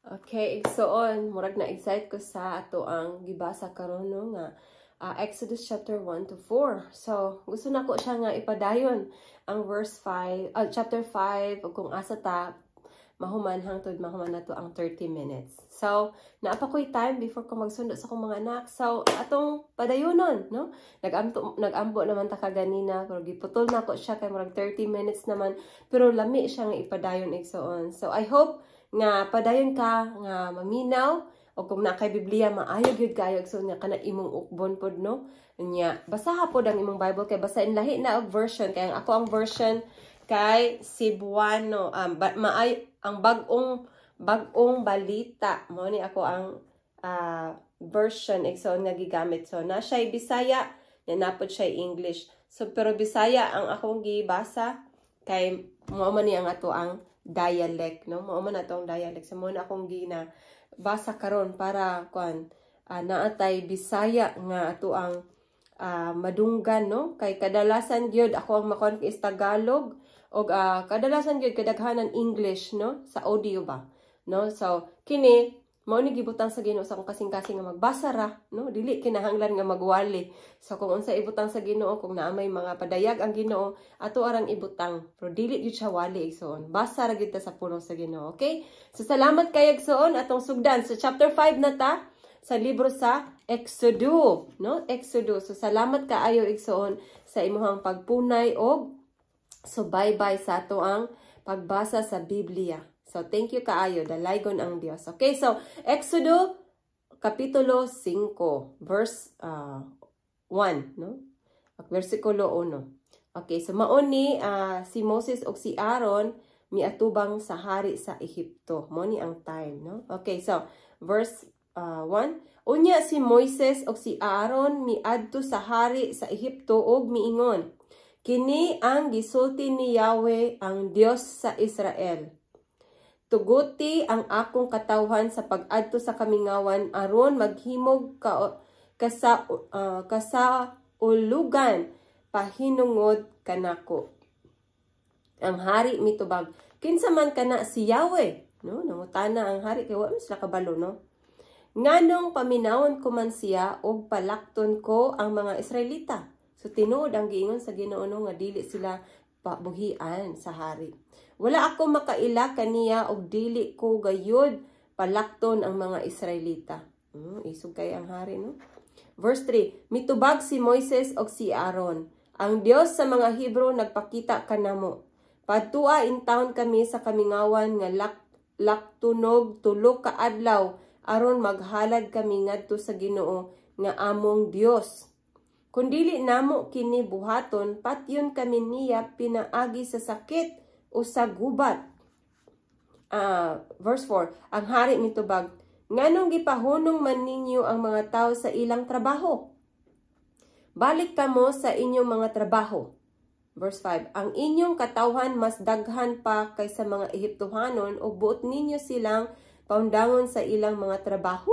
Okay, igsoon, murag na excite ko sa ato ang gibasa karon, no, nga Exodus chapter 1 to 4. So, gusto nako siya nga ipadayon ang verse 5, chapter 5 ug kung asa ta mahuman hangtod mahuman nato ang 30 minutes. So, naa pa ko'y time before ko magsundo sa akong mga anak. So, atong padayonon, no? Nagampo naman ta kaganina, pero giputol nako siya kay murag 30 minutes naman, pero lami siya nga ipadayon, igsoon. So, I hope nga padayon ka nga maminaw o kung naa kay Biblia, maayo gyud kayo, igsoon, nga kana imong ukbon pod, no? Nya basaha pod ang imong Bible kay basahin lahi na og version, kay ang ako ang version kay Cebuano, ba, maay ang Bagong Balita mo ni ako ang version, igsoon, nga gigamit. So na siya Bisaya nya naa pod siya English. So pero Bisaya ang akong gibasa kay mao man ni ang ato ang dialect, no? Mao man ato ang dialect. So mao na akong gina basa karon para kuan, naatay Bisaya nga ato ang madunggan, no? Kay kadalasan gyud ako ang makuan is Tagalog og kadalasan gyud kadaghanan English, no, sa audio ba, no? So kini mao ni gibutang sa Ginoo sa akong kasing-kasing nga magbasa ra, no? Dili kinahanglan nga magwali. So kung unsa ibutang sa Ginoo, kung naa may mga padayag ang Ginoo, ato arang ibutang, pero dili gyud siya wali, igsoon. Basa ra gyud ta sa pulong sa Ginoo, okay? So salamat kayo, igsoon. Atong sugdan sa chapter 5 na ta sa libro sa Exodo, no? Exodo. So salamat kaayo, igsoon, sa imuhang pagpunay og subaybay sa ato ang pagbasa sa Biblia. So, thank you kaayo. Dalaygon ang Dios. Okay, so, Exodo, Kapitulo 5, verse 1, no? Versikulo 1. Okay, so mao ni si Moses ug si Aaron miatubang sa hari sa Ehipto. Mao ni ang time, no? Okay, so verse 1. Unya si Moises ug si Aaron miadto sa hari sa Ehipto ug miingon, "Kini ang gisulti ni Yahweh, ang Dios sa Israel: Tuguti ang akong katawhan sa pag-adto sa kamingawan aron maghimog ka kasaulugan pahinungod kanako." Ang hari mitubag, "Kinsa man kana si Yahweh?" No, nangutana ang hari kay wa man sila kabalo, no? "Nganong paminawon ko man siya og palakton ko ang mga Israelita?" So tinuod ang giingon sa Ginoo, no, nga dili sila pabuhian sa hari. "Wala ako makaila kaniya og dili ko gayud palakton ang mga Israelita." Isog kay ang hari, no? Verse 3, mitubag si Moises og si Aaron, "Ang Dios sa mga Hebrew nagpakita kanamo. Padtua intawon kami sa kamingawan nga laktunog 3 ka adlaw aron maghalad kami ngadto sa Ginoo nga among Dios. Kung dili namo kini buhaton, patyon kami niya pinaagi sa sakit o sa gubat." Verse 4, ang hari mitubag, "Nganong gipahunong man ninyo ang mga tao sa ilang trabaho? Balik kamo sa inyong mga trabaho." Verse 5, "Ang inyong katawhan mas daghan pa kaysa mga Ehiptohanon ug buot ninyo silang paundangon sa ilang mga trabaho?"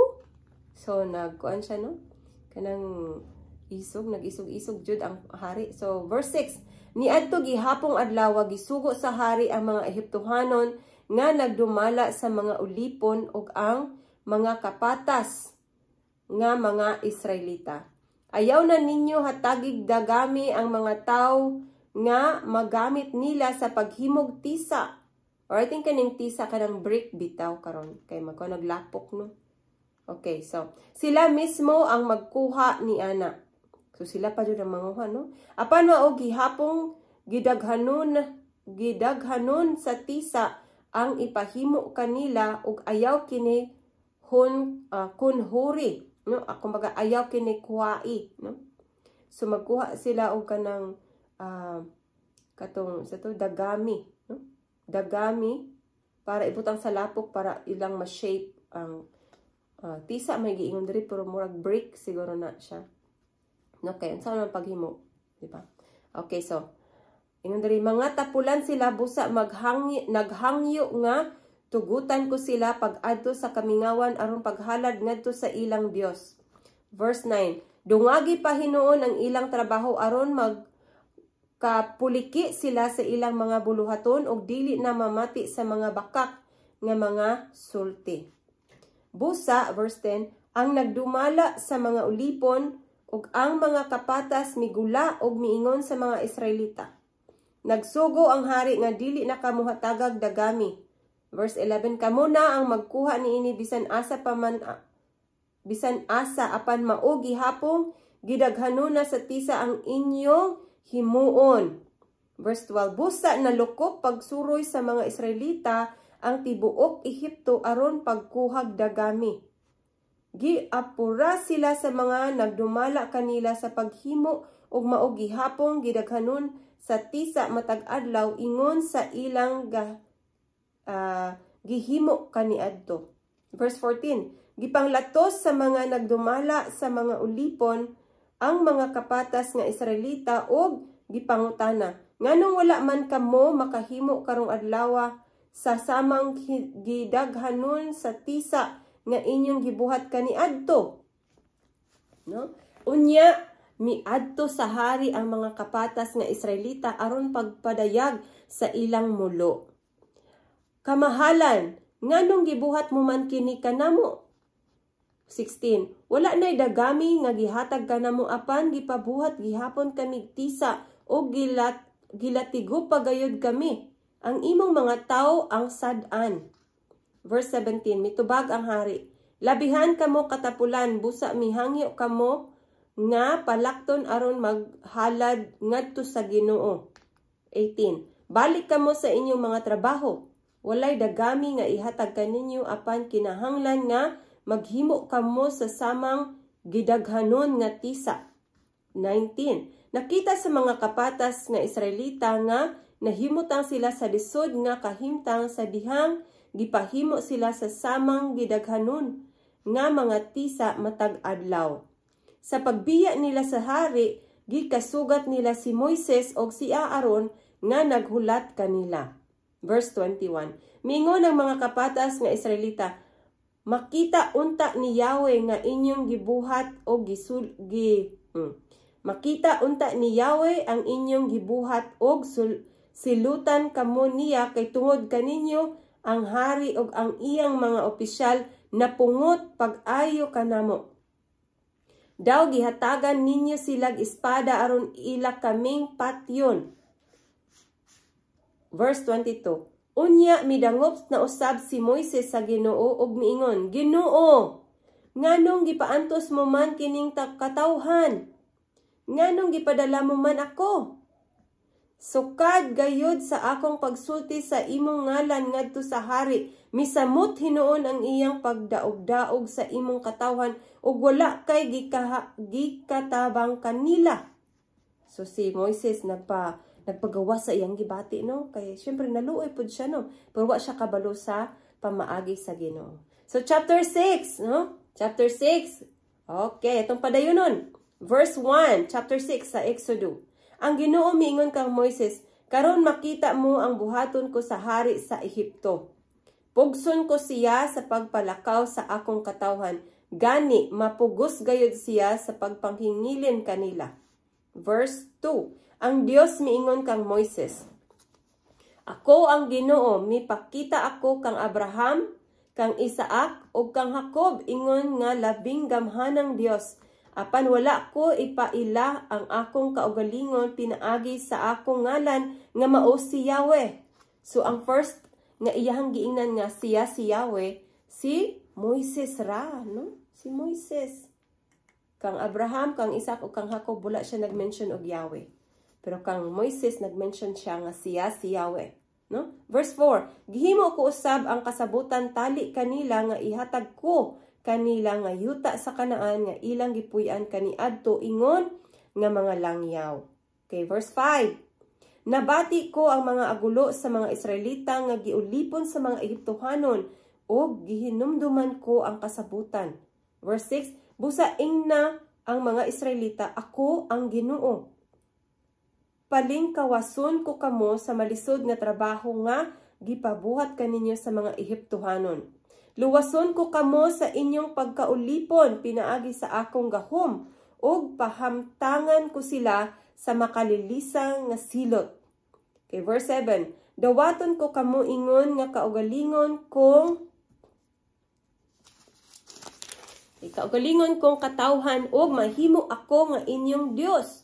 So nagkuan siya, no? Kanang isog, nag-isog-isog jud ang hari. So verse 6, niadto gihapong adlaw, gisugo sa hari ang mga Ehiptohanon nga nagdumala sa mga ulipon ug ang mga kapatas nga mga Israelita, "Ayaw na ninyo hatagig dagami ang mga tao nga magamit nila sa paghimog tisa." Or I think kaning tisa kanang brick bitaw karon kay magko naglapok, no? Okay, so sila mismo ang magkuha ni ana. So sila pa jud ang manguha, no? Apan mao gihapong gidaghanon gidaghanon sa tisa ang ipahimo kanila ug ayaw kini hun kunhuri, no? Kumbaga ayaw kini kuhai, no? So magkuha sila og kanang katong sa to dagami, no? Dagami para ibutang sa lapok para ilang ma-shape ang tisa may giingon diri, pero murag brick siguro na siya. Okay, unsa man paghimo, di ba? Okay, so ingon diri, mga tapulan sila busa maghangyo naghangyo nga tugutan ko sila pag-adto sa kamingawan aron paghalad ngadto sa ilang Dios. Verse 9, dungagi pa hinuon ang ilang trabaho aron mag kapuliki sila sa ilang mga buluhaton ug dili na mamati sa mga bakak nga mga sulti. Busa, verse 10, ang nagdumala sa mga ulipon ug ang mga kapatas migula og miingon sa mga Israelita, "Nagsugo ang hari nga dili na kamo hatagag dagami." Verse 11, "Kamo na ang magkuha niini bisan asa pa man, bisan asa, apan mao gihapong gidaghanona sa tisa ang inyong himuon." Verse 12, busa nalukop pagsuroy sa mga Israelita ang tibuok Ehipto aron pagkuhag dagami. Giapura sila sa mga nagdumala kanila sa paghimo og mao gihapong gidaghanon sa tisa matag adlaw ingon sa ilang gihimo kaniadto. Verse 14, gipanglatos sa mga nagdumala sa mga ulipon ang mga kapatas nga Israelita og gipangutana, "Nganong wala man kamo makahimo karong adlawa sa samang gidaghanon sa tisa nga inyong gibuhat kaniadto?" No? Unya miadto sa hari ang mga kapatas nga Israelita aron pagpadayag sa ilang mulo. "Kamahalan, nganong gibuhat mo man kini kanamo?" 16. "Wala nay dagami nga gihatag kanamo, apan gipabuhat gihapon kami tisa o gilatigo pagayod kami. Ang imong mga tawo ang sad-an." Verse 17, mitubag ang hari, "Labihan kamo katapulan, busa mihangyo kamo nga palakton aron maghalad ngadto sa Ginoo." 18. "Balik kamo sa inyong mga trabaho. Walay dagami nga ihatag kaninyo, apan kinahanglan nga maghimo kamo sa samang gidaghanon nga tisa. 19. Nakita sa mga kapatas nga Israelita nga nahimutang sila sa lisod nga kahimtang sa dihang gipahimo sila sa samang gidaghanon nga mga tisa matag adlaw. Sa pagbiya nila sa hari, gikasugat nila si Moises og si Aaron nga naghulat kanila. Verse 21. Mingon ang mga kapatas nga Israelita, "Makita unta ni Yahweh nga inyong gibuhat og gisul gi Makita unta ni Yahweh ang inyong gibuhat og silutan kamo niya, kay tungod kaninyo ang hari og ang iyang mga opisyal napungot pag-ayo kanamo. Daw gihatagan ninyo silag espada aron ila kaming patyon." Verse 22. Unya midangop na usab si Moises sa Ginoo ug miingon, "Ginoo, nganong gipaantos mo man kining katawhan? Nganong gipadala mo man ako? Sukad gayud sa akong pagsulti sa imong ngalan ngadto sa hari, misamot hinuon ang iyang pagdaog-daog sa imong katawhan ug wala kay gikatabang kanila." So si Moises nagpagawa sa iyang gibati, no, kay syempre naluoy pud siya, no, pero wa siya kabalo sa pamaagi sa Ginoo. So chapter 6, no? Chapter 6. Okay, itong padayonon. Verse 1, chapter 6 sa Exodo. Ang Ginoo miingon kang Moises, "Karon makita mo ang buhaton ko sa hari sa Ehipto. Pugson ko siya sa pagpalakaw sa akong katawhan. Gani mapugos gayud siya sa pagpanghingilin kanila." Verse 2. Ang Dios miingon kang Moises, "Ako ang Ginoo, mipakita ako kang Abraham, kang Isaac ug kang Jacob ingon nga labing gamhanang Dios. Apan wala ko ipaila ang akong kaugalingon pinaagi sa akong ngalan nga mao si Yahweh." So ang first nga iyahang giingnan nga siya si Yahweh, si Moises ra, no? Si Moises. Kang Abraham, kang Isaac ug kang Jacob, wala siya nag-mention og Yahweh. Pero kang Moises, nag-mention siya nga siya si Yahweh. No? Verse 4, "Gihimo ko usab ang kasabutan tali kanila nga ihatag ko kanila nga yuta sa Kanaan nga ilang gipuy-an kaniadto ingon nga mga langyaw." Okay, verse 5. "Nabati ko ang mga agulo sa mga Israelita nga giulipon sa mga Ehiptohanon ug gihinumduman ko ang kasabutan." Verse 6, "Busa ingna ang mga Israelita, ako ang Ginoo. Palingkawason ko kamo sa malisod nga trabaho nga gipabuhat kaninyo sa mga Ehiptohanon. Luwason ko kamo sa inyong pagkaulipon pinaagi sa akong gahom ug pahamtangan ko sila sa makalilisang nga silot." Okay, verse 7. "Dawaton ko kamo ingon nga kaugalingon kong Kaugalingon kong katawhan ug mahimo ako nga inyong Dios.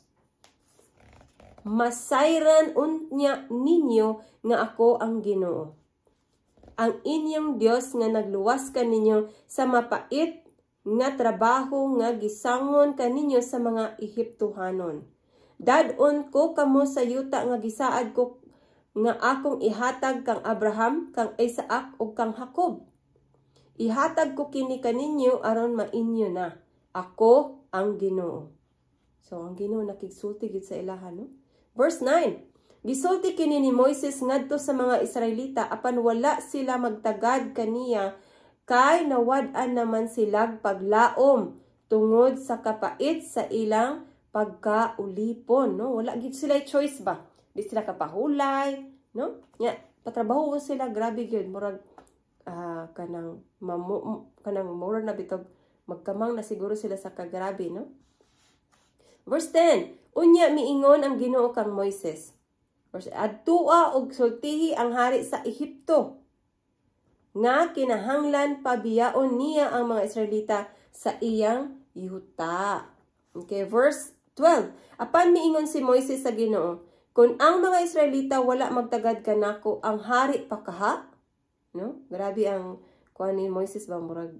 Masayran unya ninyo nga ako ang Ginoo, ang inyong Dios nga nagluwas kaninyo sa mapait nga trabaho nga gisangon kaninyo sa mga Ehiptohanon. Dad-on ko kamo sa yuta nga gisaad ko nga akong ihatag kang Abraham, kang Isaac ug kang Jacob. Ihatag ko kini kaninyo aron mainyo na. Ako ang Ginoo. So ang Ginoo nakigsulti gid sa ilaha, no? Verse 9. Gisulti kini ni Moises ngadto sa mga Israelita, apan wala sila magtagad kaniya kay nawad-an naman silag paglaom tungod sa kapait sa ilang pagkaulipon, no? Wala gid sila choice ba? Di sila kapahulay, no? Nya patrabaho sila, grabe gyud, murag kanang mamu, kanang mura na bitog magkamang na siguro sila sa kagrabe, no? Verse 10. Unya miingon ang Ginoo kang Moises. Verse, adtua og sultihi ang hari sa Ehipto nga kinahanglan pabiyaon niya ang mga Israelita sa iyang yuta. Okay, verse 12. Apan miingon si Moises sa Ginoo, "Kung ang mga Israelita wala magtagad kanako, ang hari pa kaha?" No? Grabe ang kuan ni Moises ba, murag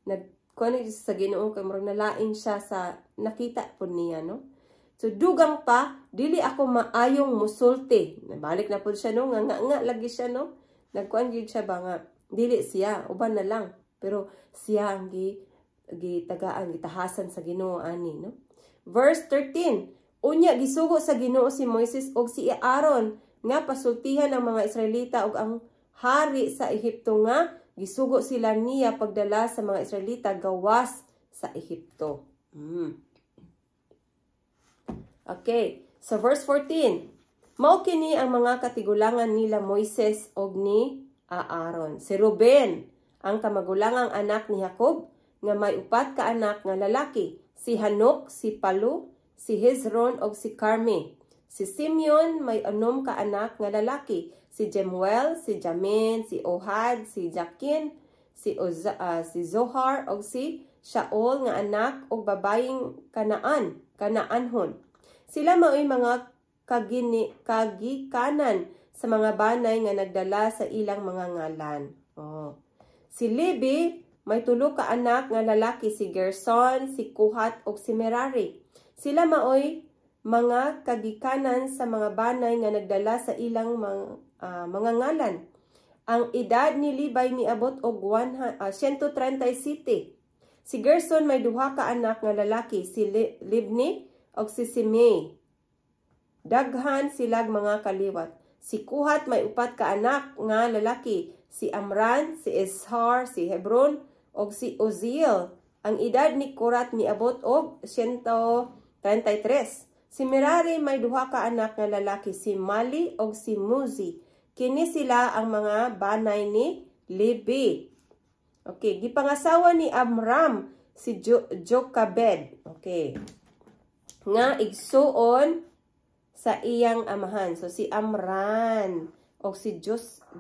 nag kuan ni sa Ginoo kay murag nalain siya sa nakita pud niya, no? So dugang pa, dili ako maayong musulti. Nabalik na pud siya, no, nga nga, nga lagi siya, no. Nagkuan gyud siya ba nga dili siya, uban na lang. Pero siya ang gi gitagaan, gitahasan sa Ginoo ani, no? Verse 13. Unya gisugo sa Ginoo si Moises og si Aaron nga pasultihan ang mga Israelita ug ang hari sa Ehipto nga gisugo sila niya pagdala sa mga Israelita gawas sa Ehipto. Okay, so verse 14. Mao kini ang mga katigulangan nila Moises og ni Aaron. Si Ruben, ang kamagulangang anak ni Jacob, nga may upat ka anak nga lalaki. Si Hanok, si Palu, si Hezron og si Carmi. Si Simeon may 6 ka anak nga lalaki. Si Jemuel, si Jamin, si Ohad, si Jakin, si Zohar og si Shaul nga anak og babayeng Kanaanhon. Sila maoy mga kagikanan sa mga banay nga nagdala sa ilang mga ngalan. Oh. Si Levi may tulo ka anak nga lalaki, si Gerson, si Kuhat ug si Merari. Sila maoy mga kagikanan sa mga banay nga nagdala sa ilang mga ngalan. Ang edad ni Levi miabot og 137. Si Gerson may duha ka anak nga lalaki, si Libni ug si Simei. Daghan silag mga kaliwat. Si Kuhat may upat ka anak nga lalaki, si Amran, si Ishar, si Hebron ug si Uziel. Ang edad ni Kurat miabot og 133. Si Merari may duha ka anak nga lalaki, si Mali ug si Muzi. Kini sila ang mga banay ni Levi. Okay, gipangasawa ni Amram si Jokabed. Okay. Nga igsuon sa iyang amahan. So si Amran o si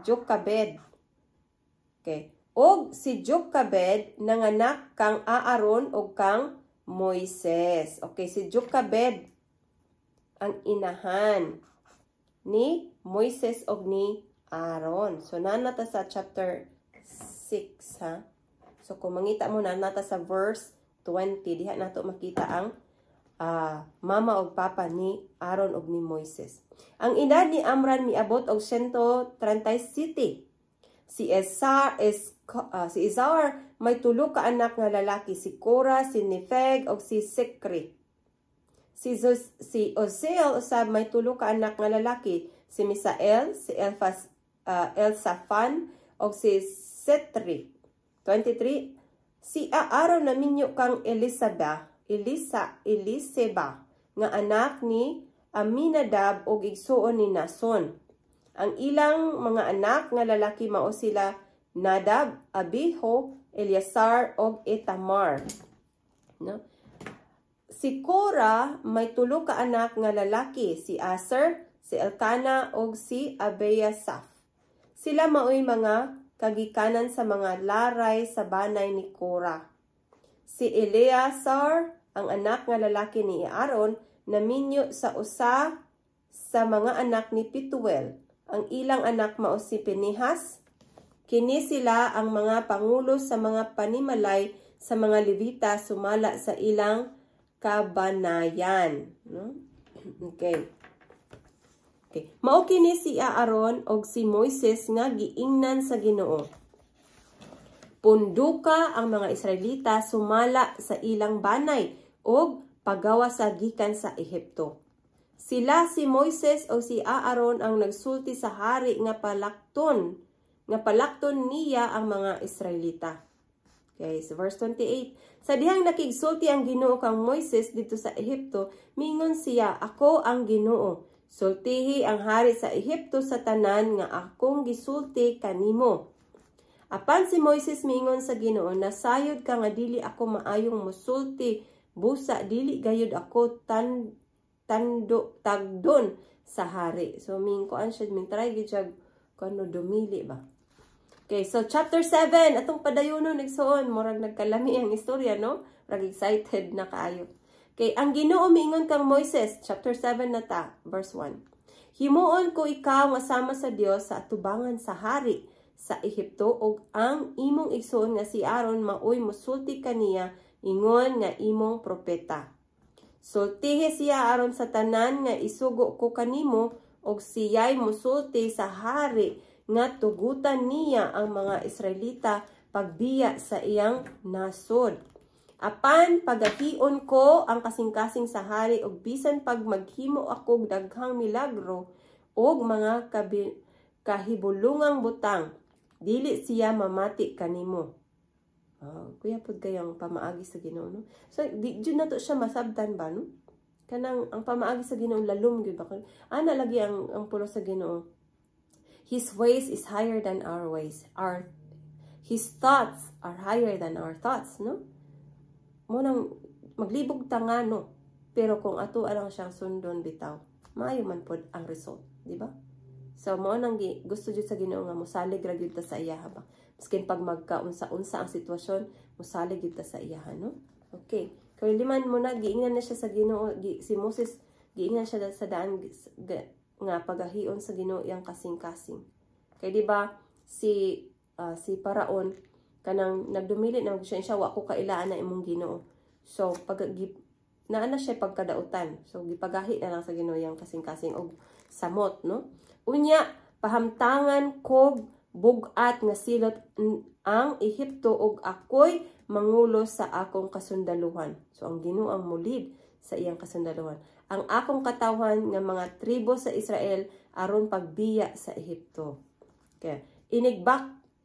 Jokabed. Okay. Og si Jokabed nanganak kang Aaron og kang Moises. Okay, si Jokabed ang inahan ni Moises og ni Aaron. So nanata sa chapter 6, ha. So kung mangita mo, nanata sa verse 20, diha nato makita ang mama og papa ni Aaron og ni Moises. Ang edad ni Amran miabot og 137. Si Izar may tulo ka anak nga lalaki, si Cora, si Nefeg og si Sikri. Si Oziel usab may tulo ka anak nga lalaki, si Misael, si Elsafan og si Setri. 23. Si Aaron naminyo kang Eliseba nga anak ni Aminadab og igsuon ni Nason. Ang ilang mga anak nga lalaki mao sila Nadab, Abihu, Eleazar og Itamar. No? Si Cora may tulo ka anak nga lalaki, si Aser, si Elkana og si Abiasaph. Sila maoy mga kagikanan sa mga laray sa banay ni Cora. Si Eleazar, ang anak nga lalaki ni Aaron, naminyo sa usa sa mga anak ni Pituel. Ang ilang anak mao si Pinehas. Kini sila ang mga pangulo sa mga panimalay sa mga Levita sumala sa ilang kabanayan. No? Okay. Okay. Mao kini si Aaron og si Moises nga giingnan sa Ginoo: "Punduka ang mga Israelita sumala sa ilang banay og pagawasa gikan sa Ehipto." Sila si Moises o si Aaron ang nagsulti sa hari nga palakton niya ang mga Israelita. Okay, so verse 28. Sa dihang nakigsulti ang Ginoo kang Moises didto sa Ehipto, mingon siya, "Ako ang Ginoo. Sultihi ang hari sa Ehipto sa tanan nga akong gisulti kanimo." Apan si Moises miingon sa Ginoo, "Nasayod ka nga dili ako maayong musulti, busa dili gayud ako tan tando tagdon sa hari." So mingkuan siya, ming try gid siya kuno dumili ba. Okay, so chapter 7, atong padayonon, igsoon, murag nagkalami ang istorya, no? Murag excited na kaayo. Okay, ang Ginoo miingon kang Moises, chapter 7 na ta, verse 1. "Himuon ko ikaw nga sama sa Dios sa atubangan sa hari sa Ehipto ug ang imong igsoon nga si Aaron maoy musulti kaniya ingon nga imong propeta. Sultihi siya aron sa tanan nga isugo ko kanimo ug siya'y musulti sa hari nga tugutan niya ang mga Israelita pagbiya sa iyang nasod. Apan pagahion ko ang kasing-kasing sa hari ug bisan pag maghimo ako daghang milagro ug mga kahibulungang butang, dili siya mamati kanimo." Kuya pud kayang pamaagi sa Ginoo, no? So di jud nato siya masabtan ba, no? Kanang ang pamaagi sa Ginoo lalom gyud ba? Ana lagi ang pulos sa Ginoo. His ways is higher than our ways. Our His thoughts are higher than our thoughts, no? Mo nang maglibog ta nga, no? Pero kung ato lang siyang sundon bitaw, maayo man pod ang result, di ba? So mo nang gusto jud sa Ginoo nga mosalig ra gyud ta sa iya ba. Maskin pag magkaunsa-unsa ang sitwasyon, mosalig gyud ta sa iya, no? Okay. Kay liman mo na giingnan na siya sa Ginoo, si Moses giingnan siya sa daan nga pagahion sa Ginoo iyang kasing-kasing. Kay di ba si Paraon kanang nagdumili na siya siya "Wa ko kailaan na imong Ginoo." So pag naa na siya pagkadautan. So gipagahi na lang sa Ginoo iyang kasing-kasing og samot, no? "Unya pahamtangan kog bug-at nga silot ang Ehipto ug ako'y mangulo sa akong kasundaluhan." So ang Ginoo ang mulid sa iyang kasundaluhan. "Ang akong katawhan nga mga tribo sa Israel aron pagbiya sa Ehipto." Okay.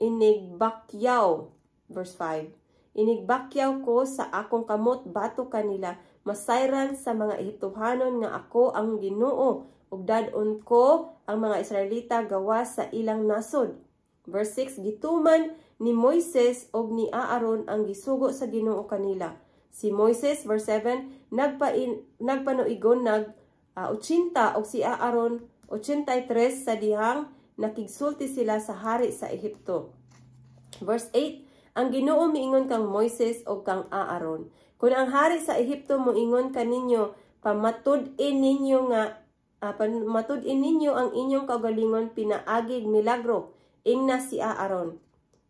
Inigbakyaw, verse 5. "Inigbakyaw ko sa akong kamot batok kanila, masayran sa mga Ehiptohanon nga ako ang Ginoo ug dad-on ko ang mga Israelita gawas sa ilang nasod." Verse 6, gituman ni Moises og ni Aaron ang gisugo sa Ginoo kanila. Si Moises, verse 7, nagpanuigon nag 80 og si Aaron 83 sa dihang nakigsulti sila sa hari sa Ehipto. Verse 8, ang Ginoo miingon kang Moises og kang Aaron, "Kung ang hari sa Ehipto moingon kaninyo, 'Pamatud-in ninyo ang inyong kaugalingon pinaagig milagro,' ingna si Aaron,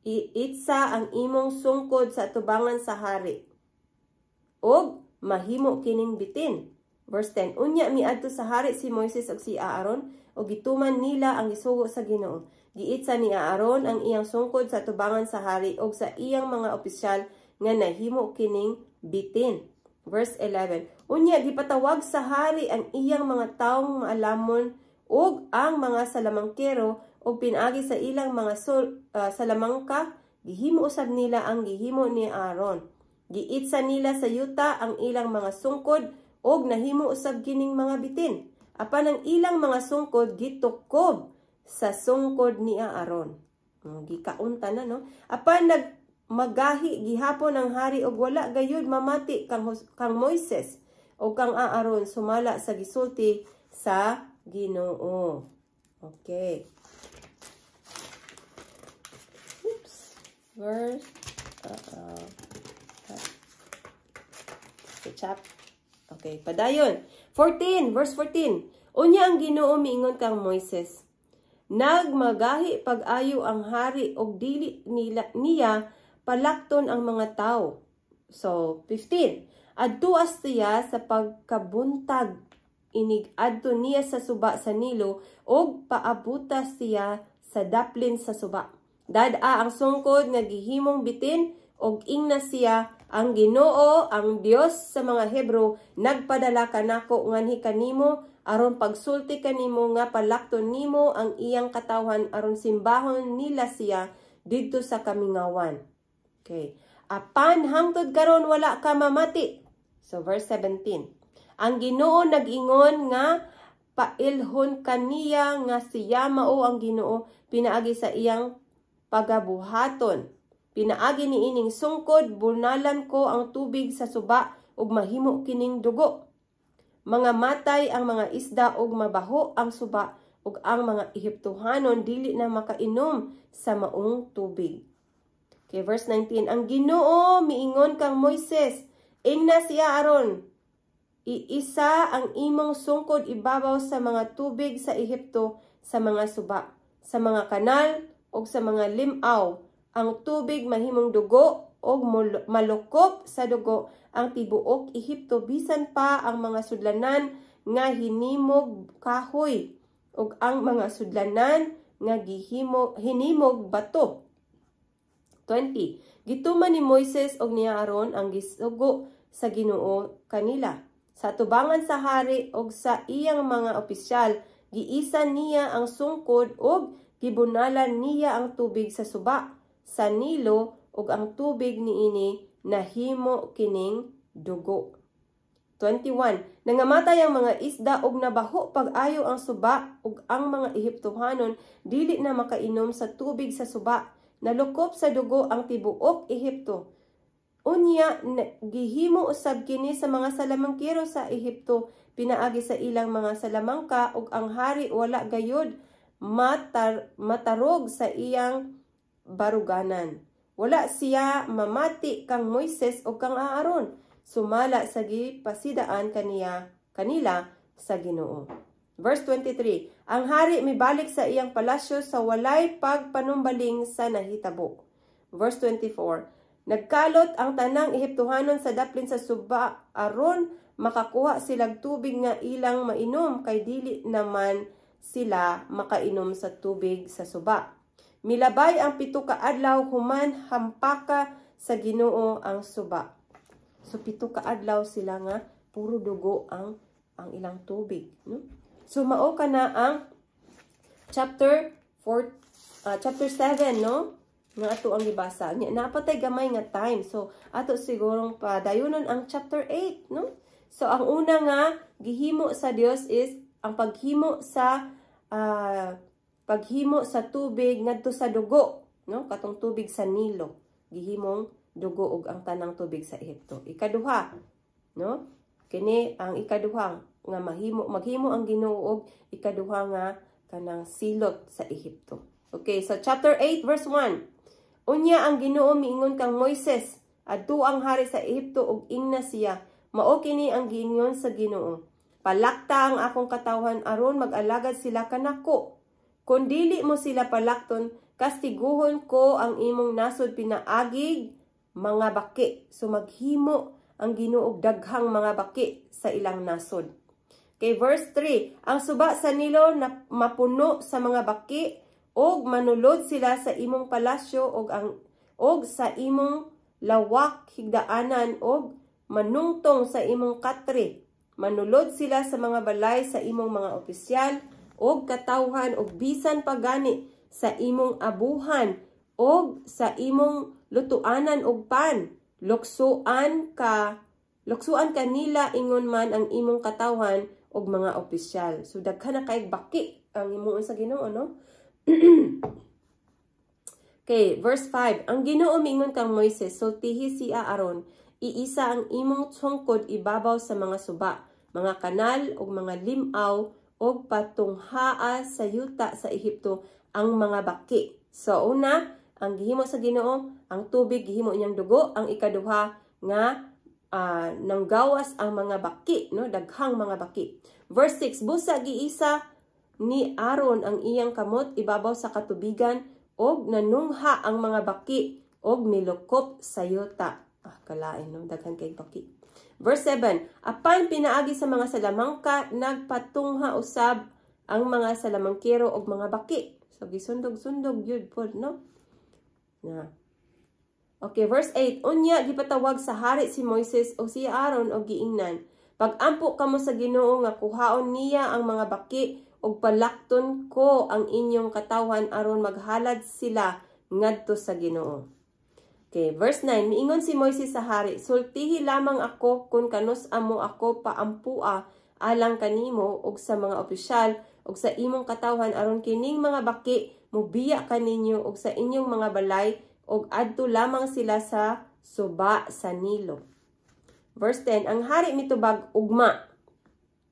'Iitsa ang imong sungkod sa tubangan sa hari ug mahimo kining bitin.'" Verse 10. Unya miadto sa hari si Moises ug si Aaron ug gituman nila ang gisugo sa Ginoo. Giitsa ni Aaron ang iyang sungkod sa tubangan sa hari ug sa iyang mga opisyal nga nahimo kining bitin. Verse 11. Unya gipatawag sa hari ang iyang mga taong maalamon ug ang mga salamangkero ug pinaagi sa ilang mga salamangka gihimo usab nila ang gihimo ni Aaron. Giitsa nila sa yuta ang ilang mga sungkod ug nahimo usab kining mga bitin. Apan ang ilang mga sungkod gitukob sa sungkod ni Aaron. Gikaunta na, no? Apan nag magahi gihapon ang hari ug wala gayud mamati kang Moises o kang Aaron sumala sa gisulti sa Ginoo. Okay. Oops. Verse chap. Okay, padayon. 14, verse 14. Unya ang Ginoo miingon kang Moises, "Nagmagahi pag-ayo ang hari og dili nila niya palakton ang mga tao." So, 15. Adto siya sa pagkabuntag, inig adto niya sa suba sa Nilo og paabuta siya sa daplin sa suba. Dad-a ang sungkod nga gihimong bitin og ingna siya, "Ang Ginoo, ang Dios sa mga Hebrew, nagpadala kanako nganhi kanimo aron pagsulti kanimo nga palakton nimo ang iyang katawhan aron simbahon nila siya didto sa kamingawan." Okay. Apan hangtod karon wala ka mamati. So verse 17. Ang Ginoo nag-ingon nga pailhon kaniya nga siya mao ang Ginoo pinaagi sa iyang pagabuhaton. "Pinaagi ni ining sungkod, bunalan ko ang tubig sa suba ug mahimo kining dugo. Mga matay ang mga isda ug mabaho ang suba ug ang mga Ehiptohanon dili na makainom sa maong tubig." Okay, verse 19. Ang Ginoo miingon kang Moises, "Ingna siya Aaron, iisa ang imong sungkod ibabaw sa mga tubig sa Ehipto, sa mga suba, sa mga kanal ug sa mga limaw. Ang tubig mahimong dugo ug malukop sa dugo ang tibuok Ehipto, bisan pa ang mga sudlanan nga hinimog kahoy ug ang mga sudlanan nga gihimo hinimog bato." 20. Gituman ni Moises og ni Aaron ang gisugo sa Ginoo kanila. Sa tubangan sa hari og sa iyang mga opisyal, giisa niya ang sungkod ug gibunalan niya ang tubig sa suba sa Nilo ug ang tubig niini nahimo kining dugo. 21. Nangamatay ang mga isda ug nabaho pag-ayo ang suba ug ang mga Ehiptohanon dili na makainom sa tubig sa suba. Nalukop sa dugo ang tibuok Ehipto. Unya gihimo usab kini sa mga salamangkero sa Ehipto pinaagi sa ilang mga salamangka, ug ang hari wala gayud matarog sa iyang baruganan. Wala siya mamati kang Moises o kang Aaron, sumala sa gipasidaan kanila sa Ginoo. Verse 23, ang hari mibalik sa iyang palasyo sa walay pagpanumbaling sa nahitabo. Verse 24, nagkalot ang tanang Ehiptohanon sa daplin sa suba aron makakuha silag tubig nga ilang mainom, kay dili naman sila makainom sa tubig sa suba. Milabay ang 7 ka adlaw human hampaka sa Ginoo ang suba. So 7 ka adlaw sila nga puro dugo ang ilang tubig, no? So mao ka na ang chapter 4, chapter 7, no? Nga ato ang gibasa. Napatay gamay nga time. So ato sigurong padayunon ang chapter 8, no? So ang una nga gihimo sa Dios is ang paghimo sa tubig ngadto sa dugo, no? Katong tubig sa Nilo, gihimong dugo og ang tanang tubig sa Ehipto. Ikaduha, no? Kini ang ikaduha nga maghimo ang Ginoo og ikaduha nga kanang silot sa Ehipto. Okay, so chapter 8 verse 1. Unya ang Ginoo miingon kang Moises, "Adto ang hari sa Ehipto ug ingna siya, mao kini ang giingon sa Ginoo. Palakta ang akong katawhan aron mag-alagad sila kanako. Kung dili mo sila palakton, kastiguhon ko ang imong nasod pinaagig mga baki." So maghimo ang Ginoo og daghang mga baki sa ilang nasod. Okay, verse 3. Ang suba sa Nilo na mapuno sa mga baki og manulod sila sa imong palasyo og sa imong lawak higdaanan og manungtong sa imong katre. Manulod sila sa mga balay sa imong mga opisyal og katawhan og bisan pagani sa imong abuhan og sa imong lutuanan og pan. Luksuan ka nila, ingon man ang imong katawhan og mga opisyal. So daghan na kay baki ang himuon sa Ginoo, no? Okay, verse 5. Ang Ginoo miingon kang Moises, "Sultihi si Aaron, iisa ang imong sungkod ibabaw sa mga suba, mga kanal ug mga limaw og patunghaa sa yuta sa Ehipto ang mga baki." So una, ang gihimo sa Ginoo, ang tubig gihimo niyang dugo. Ang ikaduha nga Nanggawas ang mga baki, no? Daghang mga baki. Verse 6, busa giisa ni Aaron ang iyang kamot ibabaw sa katubigan og nanungha ang mga baki og milukop sa yuta. Ah, kalain, no? Daghan kay baki. Verse 7, apan pinaagi sa mga salamangka, nagpatungha usab ang mga salamangkero og mga baki. So gisundog-sundog yun po, no? Na. Okay, verse 8. Unya gipatawag sa hari si Moises o si Aaron og giingnan: "Pagampo kamo sa Ginoo nga kuhaon niya ang mga baki ug palakton ko ang inyong katawhan aron maghalad sila ngadto sa Ginoo." Okay, verse 9. Miingon si Moises sa hari, "Sultihi lamang ako kung kanus amo ako paampua alang kanimo ug sa mga opisyal ug sa imong katawhan aron kining mga baki mubiya kaninyo ug sa inyong mga balay ug adto lamang sila sa suba sa Nilo." Verse 10, ang hari mitubag, "Ugma."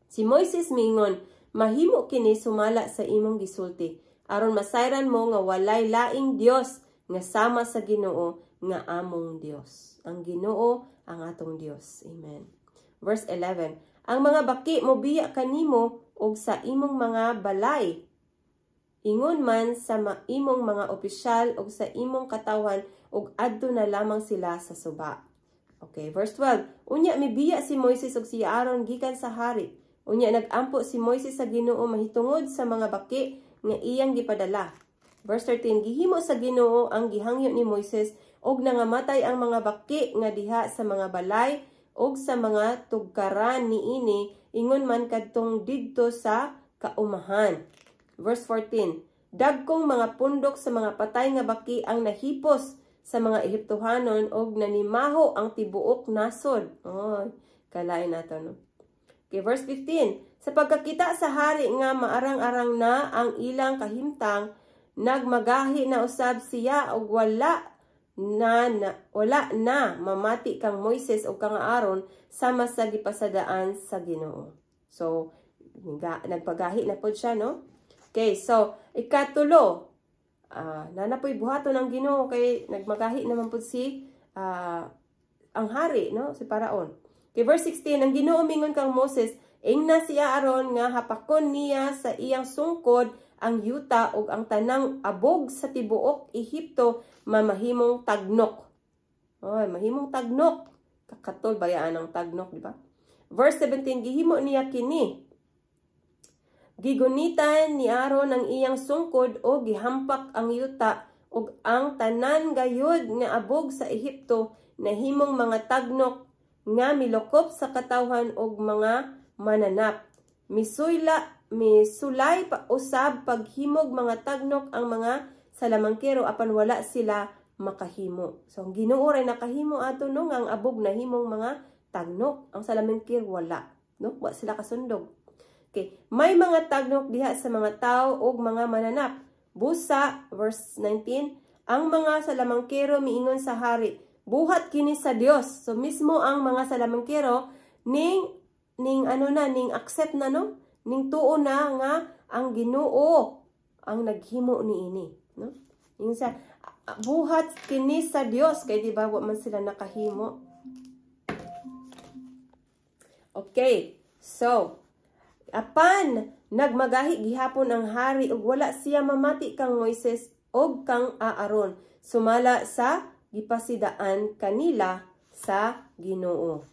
Si Moises miingon, "Mahimo kini sumala sa imong gisulti, aron masayran mo nga walay laing Dios nga sama sa Ginoo nga among Dios." Ang Ginoo ang atong Dios. Amen. Verse 11, ang mga baki mobiya kanimo ug sa imong mga balay, ingon man sa imong mga opisyal ug sa imong katawhan, ug adto na lamang sila sa suba. Okay, verse 12. Unya mibiya si Moises ug si Aaron gikan sa hari. Unya nagampo si Moises sa Ginoo mahitungod sa mga baki nga iyang gipadala. Verse 13, gihimo sa Ginoo ang gihangyo ni Moises ug nangamatay ang mga baki nga diha sa mga balay ug sa mga tugkaran niini, ingon man kadtong didto sa kaumahan. Verse 14, dagkong mga pundok sa mga patay nga baki ang nahipos sa mga Ehiptohanon og nanimaho ang tibuok nasod. Oh, kalain nato, no? Okay, verse 15. Sa pagkakita sa hari nga maarang-arang na ang ilang kahimtang, nagmagahi na usab siya og wala na mamati kang Moises o kang Aaron sama sa gipasadaan sa Ginoo. So, nagpagahi na pod siya, no? Okay, so ikatulo, nana po'y buhaton ng Ginoo kay nagmagahi naman pod si ang hari, no? Si Paraon. Okay, verse 16, ang Ginoo mingon kang Moses, "Ingna si Aaron nga hapakon niya sa iyang sungkod ang yuta ug ang tanang abog sa tibuok Ehipto mamahimong tagnok." Oy, mahimong tagnok. Kakatol bayaan ang tagnok, di ba? Verse 17, gihimo niya kini. Gigunitan ni Aaron ang iyang sungkod o gihampak ang yuta ug ang tanan gayud nga abog sa Ehipto nahimong mga tagnok nga milukop sa katawhan og mga mananap. Misuyla misulay pa usab paghimog mga tagnok ang mga salamangkero apan wala sila makahimo. So ang Ginoo ray nakahimo ato, no, nga ang abog nahimong mga tagnok. Ang salamangkero wala, no? Wa sila kasundog. Okay, may mga tagnok diha sa mga tao ug mga mananap. Busa, verse 19, ang mga salamangkero miingon sa hari, "Buhat kini sa Dios." So mismo ang mga salamangkero ning ano na, ning accept na, no? Ning tuo na nga ang Ginoo ang naghimo niini, no? Yung sa "Buhat kini sa Dios" kay di ba wa man sila nakahimo. Okay. So, apan nagmagahi gihapon ang hari ug wala siya mamati kang Moises og kang Aaron sumala sa gipasidaan kanila sa Ginoo.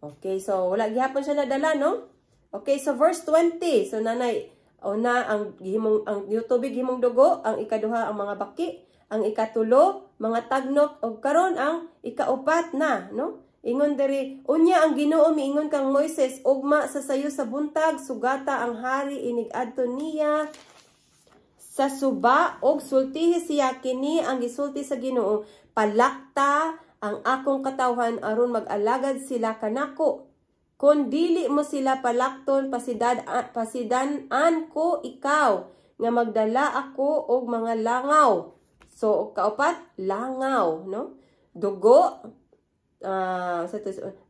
Okay, so wala gihapon siya nadala, no? Okay, so verse 20. So nanay, una ang gihimong ang tubig himong dugo, ang ikaduha ang mga baki, ang ikatulo mga tagnok ug karon ang ikaupat na, no? Ingon diri, unya ang Ginoo miingon kang Moises, "Ugma sa sayo sa buntag, sugata ang hari inig adto niya sa suba og sultihi siya kini ang gisulti sa Ginoo: Palakta ang akong katawhan aron mag-alagad sila kanako. Kon dili mo sila palakton, pasidan-an ko ikaw nga magdala ako og mga langaw." So kaupat, langaw, no? Dugo, sa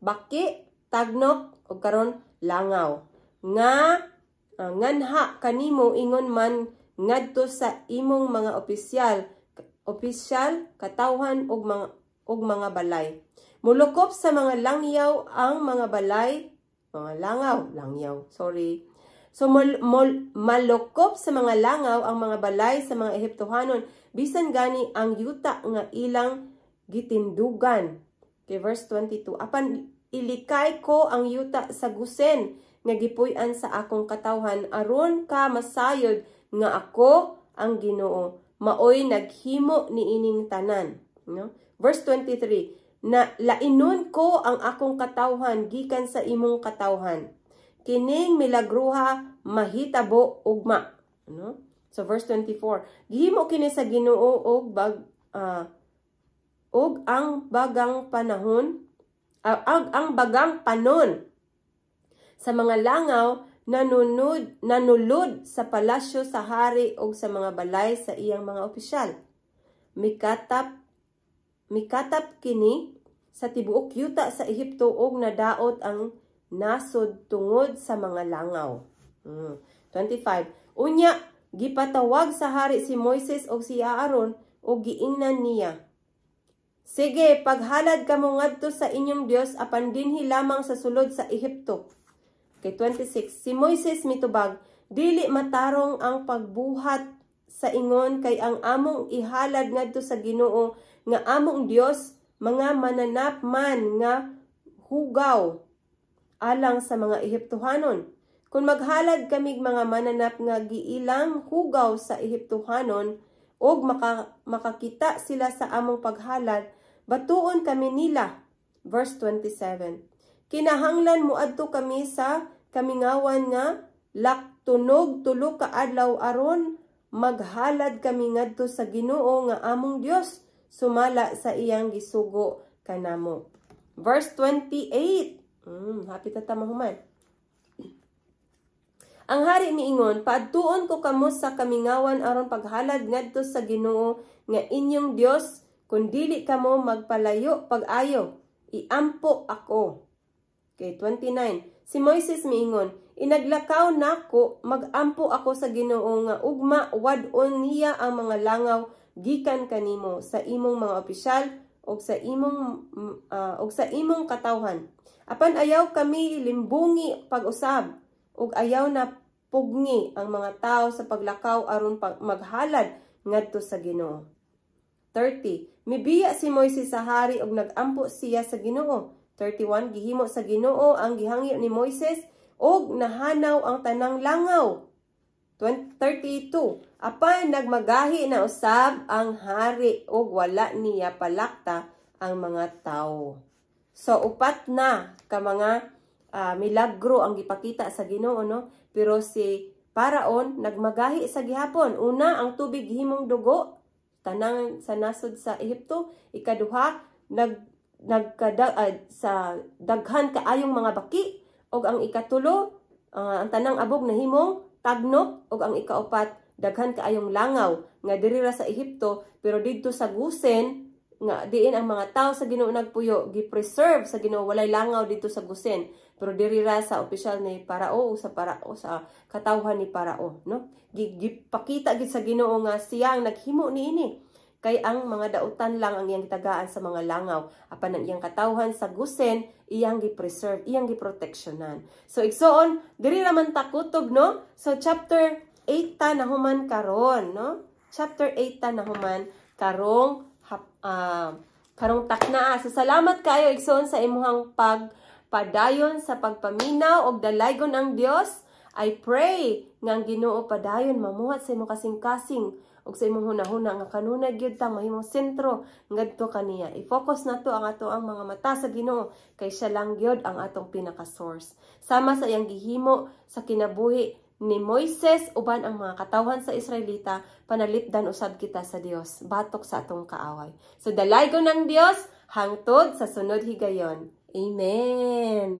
baki, tagnok ug karon langaw. Nga nganha kanimo ingon man ngadto sa imong mga opisyal, katawhan ug mga balay. Mulukop sa mga langyaw ang mga balay, mga langaw, langyaw, sorry. So malukop sa mga langaw ang mga balay sa mga Ehiptohanon, bisan gani ang yuta nga ilang gitindugan. Okay, verse 22. Apan ilikay ko ang yuta sa Gosen nga gipuy-an sa akong katawhan, aron ka masayod nga ako ang Ginoo, maoy naghimo niining tanan, no? Verse 23, na lainon ko ang akong katawhan gikan sa imong katawhan. Kining milagruha mahitabo ugma, no? So verse 24, gihimo kini sa Ginoo og ang bagang panahon, ang bagang panon sa mga langaw nanulod sa palasyo sa hari og sa mga balay sa iyang mga opisyal. Mikatap kini sa tibuok yuta sa Ehipto og nadaot ang nasod tungod sa mga langaw. 25. Unya gipatawag sa hari si Moises og si Aaron og giingnan niya, "Sige, paghalad kamo ngadto sa inyong Dios, apan dinhi lamang sa sulod sa Ehipto." Kay 26, si Moises mitubag, "Dili matarong ang pagbuhat sa ingon, kay ang among ihalad ngadto sa Ginoo nga among Dios mga mananap man nga hugaw alang sa mga Ehiptohanon. Kung maghalad kamig mga mananap nga giilang hugaw sa Ehiptohanon og makakita sila sa among paghalad, batuon kami nila." Verse 27. "Kinahanglan moadto kami sa kamingawan nga laktunog 3 ka adlaw aron maghalad kami ngadto sa Ginoo nga among Dios, sumala sa iyang gisugo kanamo." Verse 28. Hapit na ta mahuman. Ang hari miingon, "Paadtuon ko kamo sa kamingawan aron paghalad ngadto sa Ginoo nga inyong Dios. Kun dili kamo magpalayo pag-ayo, iampo ako." Okay, 29. Si Moises miingon, "Inaglakaw nako, magampo ako sa Ginoo nga ugma wad-on niya ang mga langaw gikan kanimo, sa imong mga opisyal og sa imong katawhan. Apan ayaw kami limbungi pag-usab ug ayaw na pugni ang mga tao sa paglakaw aron maghalad ngadto sa Ginoo." 30. Mibiya si Moises sa hari ug nagampo siya sa Ginoo. 31. Gihimo sa Ginoo ang gihangyo ni Moises ug nahanaw ang tanang langaw. 32. Apan nagmagahi na usab ang hari ug wala niya palakta ang mga tawo. So upat na ka mga milagro ang gipakita sa Ginoo, no? Pero si Paraon nagmagahi sa gihapon. Una, ang tubig himong dugo tanang sa nasod sa Ehipto. Ikaduha, nag nagkada sa daghan kaayong mga baki, ug ang ikatulo, ang tanang abog nahimong tagnok, ug ang ikaupat, daghan kaayong langaw nga diri ra sa Ehipto, pero didto sa Gosen nga diin ang mga tao sa Ginoo nagpuyo, gi-preserve sa Ginoo, walay langaw didto sa Gosen, pero diri ra sa opisyal ni Parao o sa Parao, sa katawhan ni Parao, no? Gipakita gid sa Ginoo nga siya ang naghimo niini, kay ang mga dautan lang ang iyang gitagaan sa mga langaw, apan ang iyang katawhan sa Gosen, iyang gi-preserve, iyang giproteksyonan. So igsoon, diri ra man ta kutob, no? So chapter 8 ta nahuman karon, no? Chapter 8 ta nahuman karong takna. So salamat kayo, igsoon, sa imuhang pagpadayon sa pagpaminaw og dalaygon ang Dios. I pray nga ang Ginoo padayon mamuhat sa imong kasing-kasing ug sa imong hunahuna nga kanunay gyud ta mahimong sentro ngadto kaniya. I-focus nato ang ato ang mga mata sa Ginoo, kay siya lang gyud ang atong pinaka-source. Sama sa iyang gihimo sa kinabuhi ni Moises uban ang mga katawhan sa Israelita, panalipdan usab kita sa Dios batok sa atong kaaway. So dalaygon ng Dios hangtod sa sunod higayon. Amen.